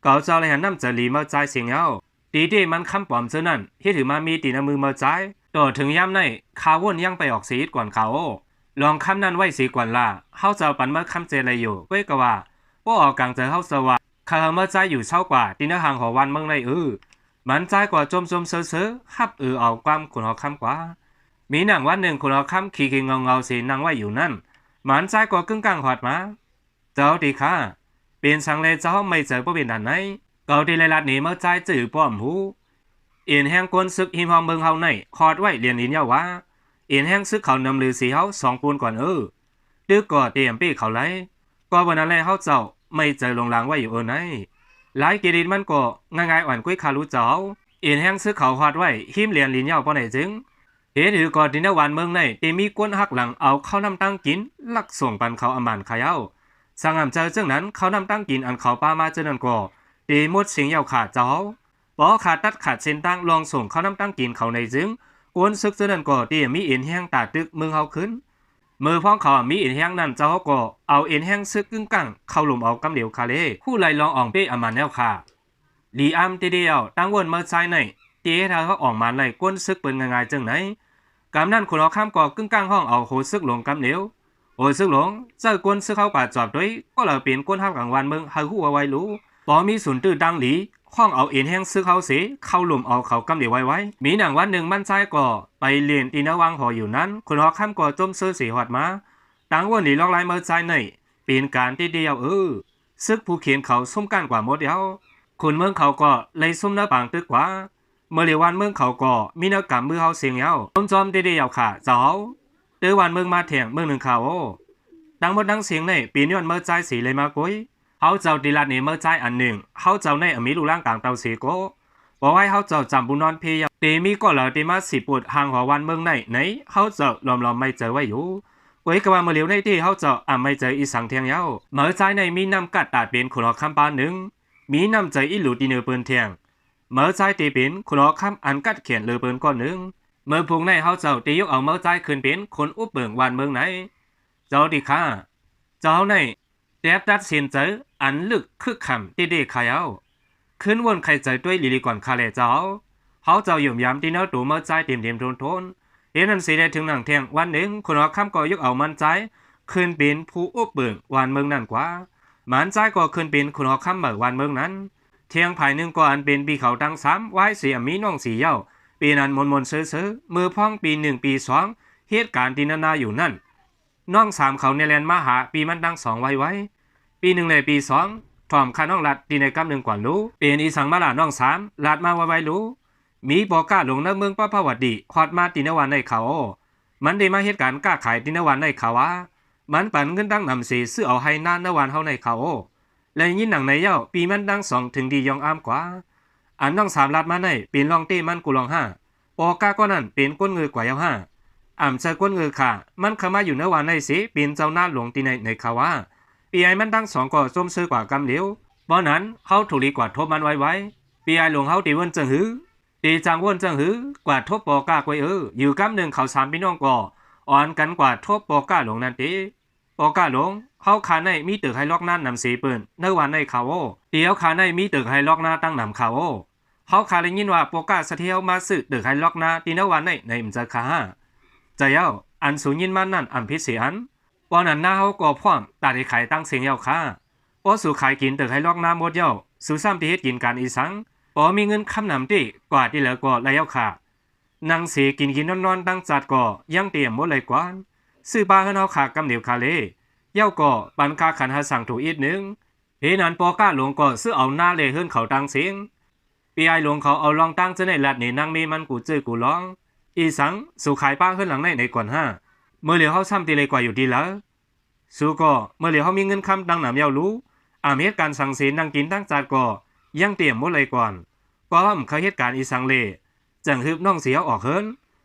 ເຂົາເຈົ້າໄດ້ຫັນນ້ຳໃຈຫຼີເມີຊາຍເສັງເຍົາ. ຕີເຕມັນຄຳປອມເທື່ອນັ້ນ ເຮັດໃຫ້ມາມີຕີນະມືເມີຈາຍ. ຕໍ່ເຖິງຍາມໃນ ຂ້າວົນຍັງໄປອອກເສອິດກ່ອນຂ້າໂອ. ລອງຄຳນັ້ນໄວ້ເສກ່ອນລະ, ເຮົາເຈົ້າປັນເມີຄຳເຈໄລຢູ່. ກວຍກະວ່າ ບໍ່ອອກກາງໃຈເຮົາເຈົ້າວ່າ ຂ້າເຮົາເມີຈາຍຢູ່ເຊົາກວ່າ ຕີນະຫາງຫໍວານເມືອງໃນເອີ. ໝານຊາຍກໍຈົ່ມໆເຊີໆ ຮັບເອີເອົາຄວາມຂຸນຫໍຄຳກວ່າ. ມີໜັງວັນໜຶ່ງ ຂຸນຫໍຄຳຂີ້ເຫງົາເຫງົາເສນັ່ງໄວ້ຢູ່ນັ້ນ. ໝານຊາຍກໍກຶ້ງກ້າງຮອດມາ. ເຈົ້າຕິຂ້າ, ເປັນສັງແລເຈົ້າເຮົາໄມ່ເຈີບໍ່ເປັນອັນໃນ? ເຂົາຕິໄລລາດເນເມີຈາຍຈື່ປ້ອມຮູ້. ເອັນແຮງກົນຊຶກຮິມຮ່ອມເມືອງເຮົາໃນຮອດໄວ້ຫຼຽນລິນເຍົາວ່າ ເອັນແຮງຊຶກເຂົານຳລືສີເຮົາສອງປູນກ່ອນເອີ. ຕຶກກໍເຕຍມເປ້ເຂົາໄລ. ກໍບໍ່ນັ້ນແລເຮົາເຈົ້າໄມ່ເຈີຫຼົງລາງໄວ້ຢູ່ເອີໃນ. ຫຼາຍກິລິດມັນກໍງ່າຍໆອ່ອນກວຍຂ້າລູກເຈົ້າເຮົາ. ເອັນແຮງຊຶກເຂົາຮອດໄວ້ຮິມຫຼຽນລິນເຍົາປ້ອນໃນຈຶ່ງ ເຮັດໃຫ້ກໍທີ່ນະຫວ່ານເມືອງໃນ ທີ່ມີຄົນຫັກຫຼັງເອົາເຂົ້ານ້ຳຕັງກິນ ລັກສົ່ງປັນເຂົາອາໝານຂະເຍົາ. ສັງອຳເຈີເຊິ່ງນັ້ນ ເຂົ້ານ້ຳຕັງກິນອັນເຂົາປາມາເຈົ້ານັ້ນກໍ ທີ່ໝົດເສັງເຍົາຂາດເຈົ້າເຮົາ. ພໍຂາດຕັດຂາດເສັ້ນທາງລ່ອງສົ່ງເຂົ້ານ້ຳຕັງກິນເຂົາໃນຈຶ່ງ ຄົນຊຶກເຈົ້ານັ້ນກໍທີ່ມີເອັນແຮງຕາຕຶກເມືອງເຮົາຂຶ້ນ. ເມື່ອພວງເຂົາມີເອັນແຮງນັ້ນ ເຈົ້າເຮົາກໍເອົາເອັນແຮງຊຶກກຶ້ງກ້າງເຂົ້າລົມເອົາກຳຫຼຽວຄາເລ ຮູ້ໄລລອງອອງເປ້ອາໝານແນວຂາ ລີອາມເຕເດເຍົາ ຕັ້ງເວີນເມີຊາຍໃນ ເຕເຮັດໃຫ້ເຮົາອອກມາໄລ່ກົ້ນຊຶກເປີນງ່າຍໆຈັ່ງໃດ. ກຳນັ້ນຂຸນຫໍຄຳກໍກຶ້ງກ້າງຮ້ອງເອົາໂຫຊຶກຫຼວງກຳເດວ. ໂຫຊຶກຫຼວງ, ເຈົ້າກ້ນຊຶກເຮົາກວ່າຈອບໂດຍ ກໍລາວເປັນກົ້ນຮັບກາງຫວານເມືອງໃຫ້ຮູ້ໄວໆລູ. ບໍ່ມີສູນຕື້ຕັ້ງຫຼີ, ຮ້ອງເອົາເອັນແຮງຊຶກເຮົາເສ ເຂົ້າລົມເອົາເຂົາກຳເດວໄວໆ. ມີໜັງວັນໜຶ່ງໝານຊາຍກໍໄປຫຼິ້ນທີ່ນະວັງຫໍຢູ່ນັ້ນ, ຂຸນຫໍຄຳກໍຈົ່ມເຊີເສຮອດມາ. ຕັ້ງເວີນຫຼີລອກລາຍເມີຊາຍໃນ ເປັນການເຕເດເຍົາເອີ. ຊຶກພູເຂນເຂົາຊຸມກ້ານກວ່າໝົດແລ້ວ. ຄົນເມືອງເຂົາກໍໄລ່ຊຸມນະປາງຕຶກກວ່າ. ເມື່ອຫຼຽວຫວານເມືອງເຂົາກໍມີນະກຳມືເຮົາເສັງເຍົາ. ຈົ່ມໆເດເດເຍົາຂາເຈົ້າເຮົາ. ເຕີຫວານເມືອງມາແທງເມືອງໜຶ່ງຂາໂອ. ທັງໝົດທັງເສັງໃນເປັນຍ້ອນເມີຈາຍເສເລີຍມາໂກຍ. ເຮົາເຈົ້າຕິລາດເນເມີຈາຍອັນໜຶ່ງ. ເຮົາເຈົ້າໃນອາມີລູກລາງກາງເຕົາເສໂກ. ບໍ່ໃຫ້ເຮົາເຈົ້າຈຳບຸນນອນເພເຍົາ. ເຕມີກໍລາວເຕມາສິປົດຮ່າງຫໍຫວານເມືອງໃນ ໃນເຮົາເຈົ້າລອມໆໄມ້ເຈີໄວ້ຢູ່. ໂກຍກະວ່າເມື່ອຫຼຽວໃນເຕເຮົາເຈົ້າອຳໄມ້ເຈີອີກສັງແທງເຍົາ. ເມີຈາຍໃນມີນ້ຳກັດຕາເປັນຂຸນຫໍຄຳປານໜຶ່ງ. ມີນ້ຳໃຈອີ່ຫຼູຕີເນີເປີນແທງ. ເມີຈາຍເຕເປັນຂຸນຫໍຄຳອັນກັດແຂນເລີເປີນກ້ອນໜຶ່ງ. ເມີພຸງໃນເຮົາເຈົ້າເຕຍົກເອົາເມີຈາຍຂຶ້ນເປັນຄົນອຸບເບີງຫວານເມືອງໃນ. ເຈົ້າຕິຂ້າ ເຈົ້າໃນ ແຕ່ຕັດສິນໃຈອັນລຶກຄຶກຄຳເຕເຕຂາເຍົາ. ຄືນວົນໄຂໃຈຕົວຍລີໆກ່ອນຂ້າແລເຈົ້າ. ເຮົາເຈົ້າຢ້ຽມຢາມທີ່ເນື້ອໂຕເມີຈາຍເຕັມໆໂທນໆ. ເຮັດນັ້ນຊິໄດ້ເຖິງໜັງແທງວັນໜຶ່ງ ຂຸນຫໍຄຳກໍຍົກເອົາໝານຈາຍ ຂຶ້ນເປັນຜູ້ອຸບເບີງຫວານເມືອງນັ້ນກວ່າ. ໝານຈາຍກໍຂຶ້ນເປັນຂຸນຫໍຄຳໃໝ່ຫວານເມືອງນັ້ນ. ແທງຝ່າຍໜຶ່ງກໍອັນເປັນພີ່ເຂົາທັງສາມ ວາຍເສອຳມີນ້ອງສີ່ເຍົາ ເປັນອັນມ່ວນໆເຊີໆ. ເມື່ອພອງປີໜຶ່ງປີສອງ ເຮັດການທີ່ນານາຢູ່ນັ້ນ ນ້ອງສາມເຂົາແນແລ່ນມາຫາພີ່ມັນທັງສອງໄວໆ. ປີໜຶ່ງແລະປີສອງ ຖອມຂ້ານ້ອງລັດທີ່ໃນກຳໜຶ່ງກວ່າລູ. ເປັນອີສັງມາລະນ້ອງສາມ ລັດມາໄວໆລູ. ມີປໍກ້າຫຼວງໃນເມືອງປະພາວະດີ ຮອດມາທີ່ນະຫວານໃນເຂົາ. ມັນໄດ້ມາເຮັດການຄ້າຂາຍທີ່ນະຫວານໃນເຂົາວ່າ. ມັນປັນເງິນຕັ້ງໜຳເສ ຊື້ເອົາໄຮ່ນານະຫວານເຮົາໃນເຂົາ. ແລະຍິນໜັງໃນເຍົາ ປີມັນທັງສອງເຖິງດີຢ່ອງອາມກວ່າ. ອັນນ້ອງສາມລັດມາໃນ ເປັນລອງເຕມັນກູລອງຫ້າ. ປໍກ້າກ້ອນນັ້ນເປັນກົ້ນເງີກວ່າເຍົາຫ້າ. ອຳໃສ່ກົ້ນເງີຂາ ມັນເຂົ້າມາຢູ່ໃນຫວານໃນເສ ເປັນເຈົ້ານາຫຼວງທີ່ໃນໃນເຂົາວ່າ. ປີອ້າຍມັນທັງສອງກໍຊົມເຊີຍກວ່າກຳຫຼຽວ. ບໍ່ນັ້ນ ເຮົາຖືກລີກວ່າທົບມັນໄວໆ. ປີອ້າຍຫຼວງເຮົາເຕເວີນຈັ່ງຫື ເຕຈັ່ງເວີນຈັ່ງຫື ກວ່າທົບປໍກ້າກວຍເອີ. ຢູ່ກຳໜຶ່ງເຂົາສາມພີ່ນ້ອງກໍອອນກັນກວ່າທົບປໍກ້າຫຼວງນັ້ນເຕ. ປໍກ້າຫຼວງ ເຮົາຄາໃນມີຕຶກໄຮ່ລອກນານນຳເສເປີນ ໃນຫວານໃນເຂົາ. ດຽວຄາໃນມີຕຶກໄຮ່ລອກນາຕັ້ງນຳເຂົາ. ເຮົາຂ້າໄດ້ຍິນວ່າ ໂປກ້າສະເທວມາຊື້ຕຶກໄຮ່ລັອກນາ ທີ່ແນວວ່າໃນ ໃນ ອຳເຈີຂ້າ. ໃຈເຈົ້າ, ອັນສູຍິນມານັ້ນ ອຳຜິດເສຍອັນ. ເພາະນັ້ນນາເຮົາກໍພ້ອມ ຕັດໃຫ້ຂາຍຕັ້ງເສັງແລ້ວຂ້າ. ພໍສູຂາຍກິນຕຶກໄຮ່ລັອກນາໝົດແລ້ວ, ສູຊ້ຳທີ່ເຮັດກິນການອີ່ສັງ? ພໍມີເງິນຄຳນຳຕິ, ກວ່າທີ່ເຫຼືອກໍໄລ່ເອົາຂ້າ. ນັ່ງເສກິນກິນນອນໆ ຕັ້ງຈັດກໍຍັງເຕຍມບໍ່ໄລ່ກວານ. ຊື້ປາເຮືອນເຮົາຂ້າກຳດຽວຂ້າເລ, ແລ້ວກໍປັນຄ່າຂັນຫາສັງຖູກອີກໜຶ່ງ. ເຫນັ້ນ ໂປກ້າຫຼວງກໍຊື້ເອົານາແລະເຮືອນເຂົາຕັ້ງເສັງ. ປີອ້າຍຫຼວງເຂົາເອົາລອງຕັ້ງເຈົ້າໃນລັດນີ້ ນາງເມມັນກູເຈີກູລອງ. ອີ່ສັງ, ສູຂາຍປາເຮືອນຫຼັງໃນໃນກ່ອນຫ້າ. ເມື່ອຫຼຽວເຮົາຊ້ຳທີ່ໄລ່ກວ່າຢູ່ທີ່ເລີ. ສູກໍ, ເມື່ອຫຼຽວເຮົາມີເງິນຄຳຕັ້ງນຳແລ້ວລູ. ອຳເຮັດການສັງເສນນັ່ງກິນຕັ້ງຈັດກໍຍັງເຕຍມບໍ່ໄລ່ກວານ. ກໍອຳເຄີຍເຮັດການອີ່ສັງເລ, ຈັ່ງຮຶບນ້ອງເສຍອອກເຮືອນ.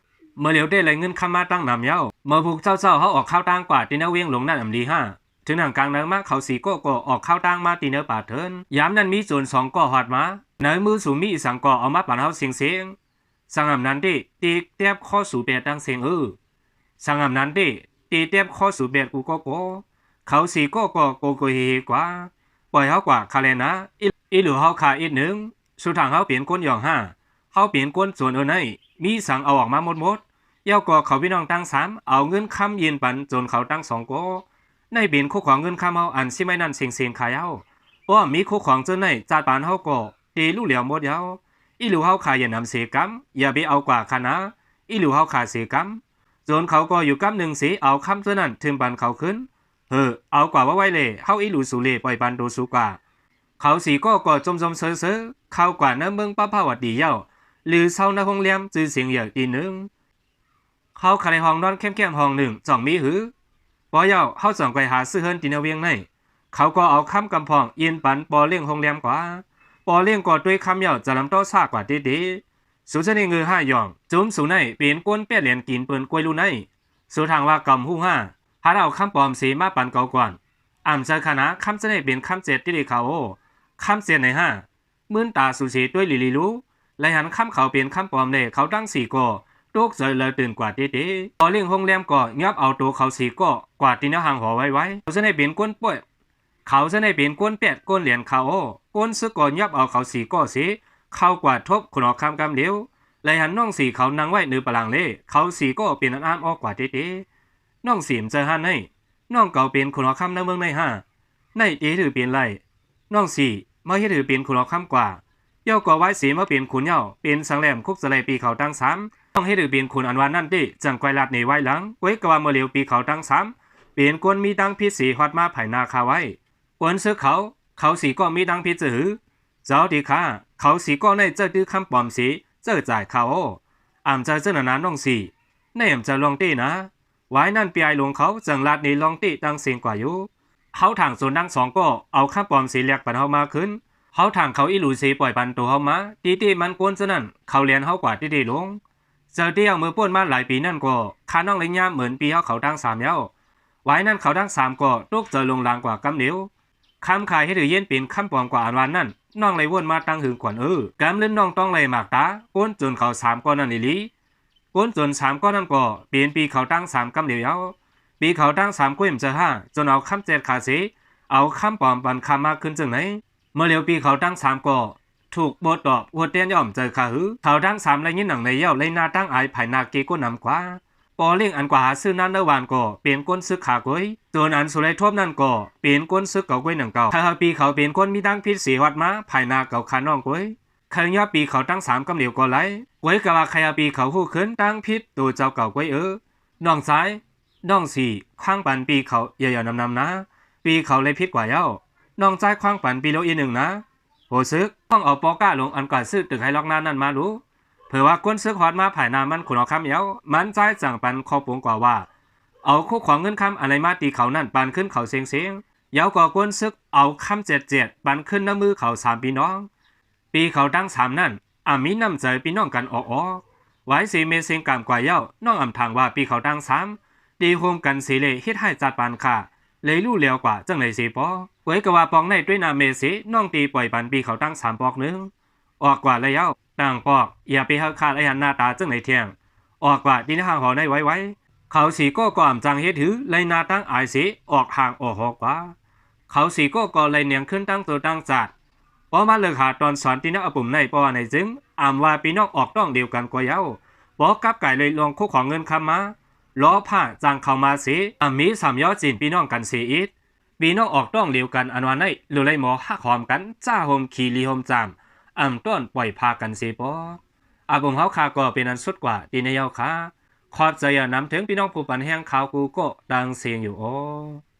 ເມື່ອຫຼຽວໄດ້ໄລ່ເງິນຄຳມາຕັ້ງນຳແລ້ວ. ເມື່ອພຸກເຊົ້າໆ ເຮົາອອກຂ່າວຕ່າງກວ່າທີ່ແນວວຽງຫຼວງນັ້ນອຳລີຫ້າ. ເຖິງໜັງກາງໃນມາ ເຂົາສີ່ກໍກໍອອກຂ່າວຕ່າງມາທີ່ແນວປາເທີນ. ຍາມນັ້ນມີໂຈນສອງກໍຮອດມາ. ໃນມືສູມີອີ່ສັງກໍເອົາມາປັນເຮົາເສັງໆ. ສັງອຳນັ້ນເຕະ, ເຕະແຕບຄໍສູແປດຕັ້ງເສັງເອີ. ສັງອຳນັ້ນເຕະ, ເຕະແຕບຄໍສູແປດກູກໍກໍ. ເຂົາສີ່ກໍກໍໂກໂກເຮເຮກວ່າ. ປ່ອຍເຮົາກວ່າຄາແລນາ. ອີ ອີຫຼູເຮົາຂ້າອີກໜຶ່ງ. ສຸທາງເຮົາເປັນຄົນຫຍອງຫ້າ. ເຮົາເປັນຄົນໂຈນເອີໃນ. ມີສັງເອົາອອກມາໝົດໆ. ແລ້ວກໍເຂົາພີ່ນ້ອງທັງສາມ ເອົາເງິນຄຳຍື່ນປັນໂຈນເຂົາທັງສອງກໍ. ໃນເປັນຄູ່ຂອງເງິນຄຳເຮົາອັນຊິໄມ້ນັ້ນເສັງໆ ຂາຍເອົາ. ປ້ອມມີຄູ່ຂອງເຈົ້າໃນຈາດປານເຮົາກໍ ເຕະຮູ້ແລ້ວໝົດແລ້ວ. ອີຫຼູເຮົາຂ້າຢ່ານຳເສກຳ, ຢ່າໄປເອົາກວ່າຂ້ານາ. ອີຫຼູເຮົາຂ້າເສກຳ. ໂຈນເຂົາກໍຢູ່ກຳໜຶ່ງເສ ເອົາຄຳເຈົ້ານັ້ນຖືມປັນເຂົາຄືນ. ເຮີ, ເອົາກວ່າໄວໆເລ, ເຮົາອີຫຼູສູເລ ປ່ອຍປັນໂຕສູກວ່າ. ເຂົາສີ່ກໍກໍຈົ່ມໆເຊີໆ ເຂົ້າກວ່າໃນເມືອງປະພາວະຕີແລ້ວ, ຫຼືເຊົາໃນໂຮງແຮມຊື່ສຽງໃຫຍ່ຕີໜຶ່ງ. ເຮົາຄະໄດ້ຫ້ອງນອນແຄມໆຫ້ອງໜຶ່ງ ຈ່ອງມີຫື? ພໍແລ້ວ ເຮົາຈ່ອງໄປຫາຊື້ເຮືອນທີ່ແນວວຽງໃນ. ເຂົາກໍເອົາຄຳກຳພອງຍື່ນປັນປໍເລ້ງໂຮງແຮມກວ່າ. ປໍເລ້ງກໍຕຸ້ຍຄຳແລ້ວຈະລຳຕໍ່ຊ້າກວ່າເຕະໆ. ສູຈະໄດ້ເງີຫາຍອງ, ຈຸ້ມສູໃນເປັນຄົນແປດແຫຼນກິນເປິນກ້ວຍລູກໃນ. ສູທາງວ່າກຳຮູ້ຫາ, ຫາເອົາຄຳປອມເສມາປັນເຂົາກ່ອນ. ອຳເຈີຂ້ານາ, ຄຳເຈົ້າໃນເປັນຄຳແຈດຕິເດເຂົາ. ຄຳແຈດໃນຫາ. ມື່ນຕາສູເສຕົວະລີລີລູ, ໄລ່ຫັນຄຳເຂົາເປັນຄຳປອມແລ ເຂົາທັງສີ່ກໍຕົກໃຈລະຕື່ນກວ່າເຕະໆ. ພໍເລ້ງໂຮງແຮມກໍຫຍັບເອົາໂຕເຂົາສີ່ກໍກວ່າທີ່ແນວຮ່າງຫໍໄວໆ. ເຂົາຈະໄດ້ເປັນຄົນປ່ວຍ, ເຂົາຈະໄດ້ເປັນຄົນແປດຄົນແຫຼນຄາໂອ. ຄົນຊຶກກໍຫຍັບເອົາເຂົາສີ່ກໍເສ ເຂົ້າກວ່າທົບຂຸນຫອຄຳກຳດຽວ. ໄລ່ຫັນນ້ອງສີ່ເຂົານັ່ງໄວ້ເນີປະລາງເລ, ເຂົາສີ່ກໍເປັນອັນອ້າມອອກກວ່າເຕະໆ. ນ້ອງສີ່ເຈົ້າຫັ້ນໃນ, ນ້ອງເຂົາເປັນຂຸນຫອຄຳໃນເມືອງໃນຫາ. ໃນເຕະຖືເປັນໄລ. ນ້ອງສີ່ ມາເຮັດໃຫ້ເປັນຂຸນເອົາຄຳກວ່າ. ເຈົ້າກໍວາຍເສມາເປັນຂຸນເຍົາ, ເປັນສັງແຫຼມຄຸກຈະໄລປີເຂົາທັງສາມ. ຕ້ອງເຮັດໃຫ້ເປັນຂຸນອັນວ່ານັ້ນຕິ, ຈັ່ງກວາຍລາດເນວາຍຫຼັງ. ກວຍກະວ່າເມື່ອຫຼຽວປີເຂົາທັງສາມ ເປັນຄົນມີທາງຜິດເສຮອດມາພາຍໜ້າຂ້າໄວ້. ຄົນຊຶກເຂົາ, ເຂົາສີ່ກໍມີທາງຜິດຈະຫື? ເຈົ້າຕິຂ້າ, ເຂົາສີ່ກໍໃນເຈົ້າຕື້ຄຳປອມເສ, ເຈົ້າຈ່າຍຄ່າໂອ. ອຳເຈີເຈົ້ານານານ້ອງສີ່, ໃນອຳເຈີລອງເຕະນາ. ວາຍນັ້ນ ປີອ້າຍຫຼວງເຂົາຈັ່ງລາດເນລອງເຕະຕັ້ງເສັງກວ່າຢູ່. ເຮົາທາງໂຈນທັງສອງກໍເອົາຄຳປອມເສແລກປັນເຮົາມາຄືນ. ເຮົາທາງເຂົາອີ່ຫຼູເສປ່ອຍປັນໂຕເຮົາມາ. ຕິເຕະມັນໂກນເຈົ້ານັ້ນ ເຂົາແລ່ນເຮົາກວ່າຕິເຕະລົງ. ເຈົ້າເຕະເອົາເມື່ອປົ້ນມາຫຼາຍປີນັ້ນກໍ ຂ້ານ້ອງໄດ້ຍາມເໝິນປີເຮົາເຂົາທັງສາມແລ້ວ. ວາຍນັ້ນເຂົາທັງສາມກໍຕົກໃຈລົງລາງກວ່າກຳດຽວ. ຄຳຂ້າເຮັດໃຫ້ເຢັນເປັນຄຳປອມກວ່າອັນວ່ານັ້ນ ນ້ອງໄດ້ວົນມາຕັ້ງຫຶງກ່ອນເອີ. ກຳລຶ້ນນ້ອງຕ້ອງໄດ້ໝາກຕາ ໂກນຈົນເຂົາສາມກໍນັ້ນອີ່ຫຼີ. ຄົນຈົນສາມກໍນັ້ນກໍເປັນປີເຂົາທັງສາມກຳດຽວ. ປີເຂົາທັງສາມກ້ວຍມຈະຫາ ຈົນເອົາຄຳແຈດຂາເສ ເອົາຄຳປອມປັນຄຳມາຄືນຈັ່ງໃດ? ເມື່ອຫຼຽວປີເຂົາທັງສາມກໍຖືກບົດຕອບຫົວແຕນຍອມໃຈຂາຫື? ເຂົາທັງສາມໄດ້ຍິນດັ່ງໃດແລ້ວ ໄລ່ໜ້າຕັ້ງອາຍພາຍໜ້າເກໂກນຳກວ່າ. ປໍເລ້ງອັນກວ່າຫາຊື້ນຳເນີວານກໍເປັນຄົນຊຶກຂາກ້ວຍ. ໂຈນອັນສຸໄລທວບນັ້ນກໍເປັນຄົນຊຶກເຂົາກ້ວຍໜັງເກົ່າ. ຖ້າຫາກປີເຂົາເປັນຄົນມີທາງຜິດເສຮອດມາພາຍໜ້າເຂົາຂານ້ອງກ້ວຍ. ເຂົາຍອມປີເຂົາທັງສາມກຳດຽວກໍໄດ້. ກວຍກະວ່າໃຄເອົາປີເຂົາຮູ້ຄືນທາງຜິດໂຕເຈົ້າເກົ່າກ້ວຍເອີ. ນ້ອງຊາຍ, ນ້ອງສີ່ ຄວາງປັນປີເຂົາຢ່າໆນຳໆນາ. ປີເຂົາໄດ້ຜິດກວ່າແລ້ວ. ນ້ອງຊາຍຄວາງປັນປີໂລອີກໜຶ່ງນາ. ໂຫຊຶກ, ຫ້ອງເອົາປໍກ້າຫຼວງອັນກວ່າຊື້ຕຶກໄຮ່ລັອກນານັ້ນມາດູ. ເຜີວ່າຄົນຊຶກຮອດມາພາຍໜ້າມັນຂຸນເອົາຄຳແລ້ວ, ມັນຈາຍຈັ່ງປັນຂໍ້ປົງກວ່າວ່າ ເອົາຄູ່ຂອງເງິນຄຳອັນໄດ້ມາຕີເຂົານັ້ນປັນຄືນເຂົາເສັງໆ. ແລ້ວກໍຄົນຊຶກເອົາຄຳແຈດໆປັນຄືນນຳມືເຂົາສາມພີ່ນ້ອງ. ປີເຂົາທັງສາມນັ້ນ ອຳມີນ້ຳໃຈພີ່ນ້ອງກັນອອກໆ. ວາຍເສເມເສັງກາມກວ່າແລ້ວ ນ້ອງອຳຖາງວ່າປີເຂົາທັງສາມ ໄດ້ຮ່ວມກັນເສເລເຮັດຮ້າຍຈັດປານຂ້າ ເລີຍຮູ້ແລ້ວກວ່າຈັ່ງໃດເສປອກ. ກວຍກະວ່າປອກໃນດ້ວຍໜ້າແມ່ເສ ນ້ອງຕີປ່ອຍປັນປີເຂົາທັງສາມປອກໜຶ່ງ. ອອກກວ່າແລ້ວ ຕ່າງປອກ ຢ່າໄປເຮັດຂ້າໄດ້ຫັນໜ້າຕາຈັ່ງໃດແທ້ງ. ອອກກວ່າຕີນະຫາງຫໍໃນໄວໆ. ເຂົາສີ່ກໍກໍອຳຈັ່ງເຮັດຫື ໄລ່ໜ້າຕັ້ງອາຍເສ ອອກຫ່າງອອກຫໍກວ່າ. ເຂົາສີ່ກໍກໍໄລ່ແນງຄືນຕັ້ງໂຕຕັ້ງຈາດ. ປ ພໍມາເລີກຫາຕອນສອນທີ່ແນວອາປຸມໃນ ເພາະວ່າໃນຈຶ່ງ ອຳວ່າພີ່ນ້ອງອອກຕ້ອງດຽວກັນກໍເຍົາ ພໍກັບກາຍເລີຍລວງຄູ່ຂອງເງິນຄຳມາ ລໍພາຈ້າງເຂົ້າມາເສ ອຳມີສາມຍໍ້ຈີນພີ່ນ້ອງກັນເສອີກ. ພີ່ນ້ອງອອກຕ້ອງດຽວກັນອັນວ່າໃນ ຫຼືໄລໝໍຮັກຫອມກັນ ຈ້າໂຮມຂີ່ລີໂຮມຈາມ ອຳຕ້ອນປ່ອຍພາກັນເສປອກ. ອາບຸມເຮົາຂ້າກໍເປັນອັນສຸດກວ່າທີ່ໃນເຍົາຄ່າ. ຂອບໃຈຢ່ານຳເຖິງພີ່ນ້ອງຜູ້ປັນແຮງຂ່າວກູ່ກໍຕ່າງເສງຢູ່ອໍ.